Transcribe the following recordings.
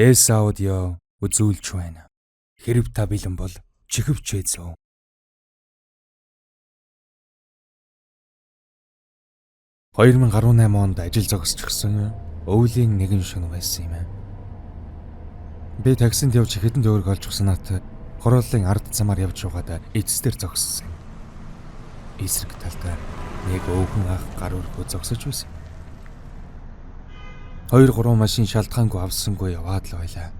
S Audio үзүүлж байна. Хэрв та бэлэн бол чихвчээ зөө. 2018 онд ажил зогсчихсон өвлийн нэгэн шөнө байсан юм. Би таксинд явж хэдэн төгрөг олжсоноот хорооллын ард замаар явж байгаад эцэстээр зогссон. Эсрэг талдаа нэг өвгөн ах гар өрхөө зогсож байсан. 2-3 машин шалтгаангүй авсангүй яваад л байлаа.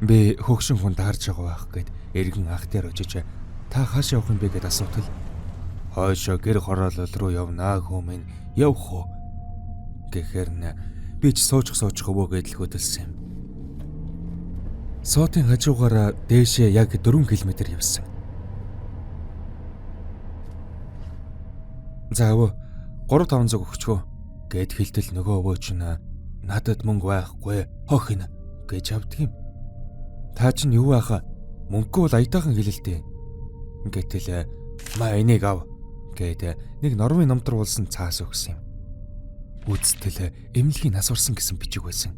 Би хөгшин хүн даарж байгаа байх гэд эргэн ах дээр очиж та хаашаа явах юм бэ гэд асуутал хойшоо гэр хороолол руу явнаа хүмүүн явах уу гэхээр нь би ч суучих өвөө гэд л хөдөлсөн юм. Сотын хажуугаар дээшээ яг 4 км явсан. За өвөө 3500 өгчгөө гэд хэлтэл нөгөө өвөө чинь надад мөнгө байхгүй хохино гэж авдаг юм. Та чинь юу байха мөнгөгүй бол аятайхан хэлэлтэй. Гэтэл маа энийг ав гэд нэг нормын номтор болсон цаас өгсөн юм. Үцтэл эмнэлгийн нас орсон гэсэн бичиг байсан.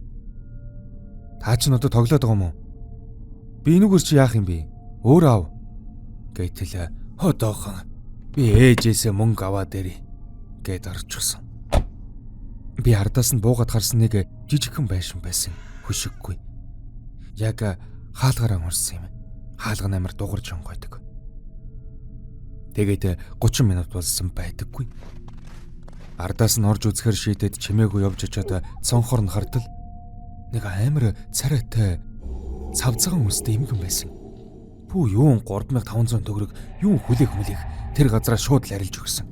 Та чинь одоо тоглоод байгаа юм уу? Би энүүгээр чи яах юм бэ? Өөр ав. Гэтэл одоохон би ээжээсээ мөнгө аваад ирье гэд орчихсон. Би ардаас нь буугаад харсан нэг жижигхэн байшин байсан. Хөшиггүй. Яг хаалгараа орсон юм. Хаалга нь амар дугарч онгойдог. Тэгээд 30 минут болсон байдаггүй. Ардаас нь орж үзэхэр шийдээд чимээгүй явж очиод цонхор нь хартал нэг амар царайтай цавцгаан үстэй эмгэн байсан. Пүү юун 3500 төгрөг юун хүлээх мүлээх тэр газараа шууд л арилж өгсөн.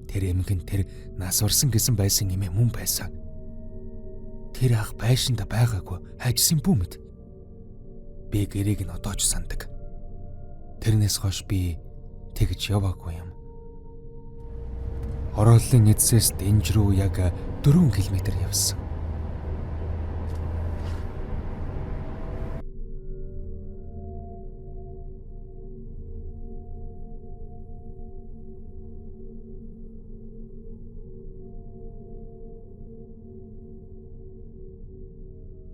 Тэр эмгэн тэр нас орсон гэсэн байсан эмээ мөн байсан. Тэр ах байшинда байгаагүй хайжсан бүү мэд. Би гэрийг нь одоо ч сандаг. Тэрнээс хойш би тэгж яваагүй юм. Хорооллын эцсээс дэнж рүү яг 4 км явсан.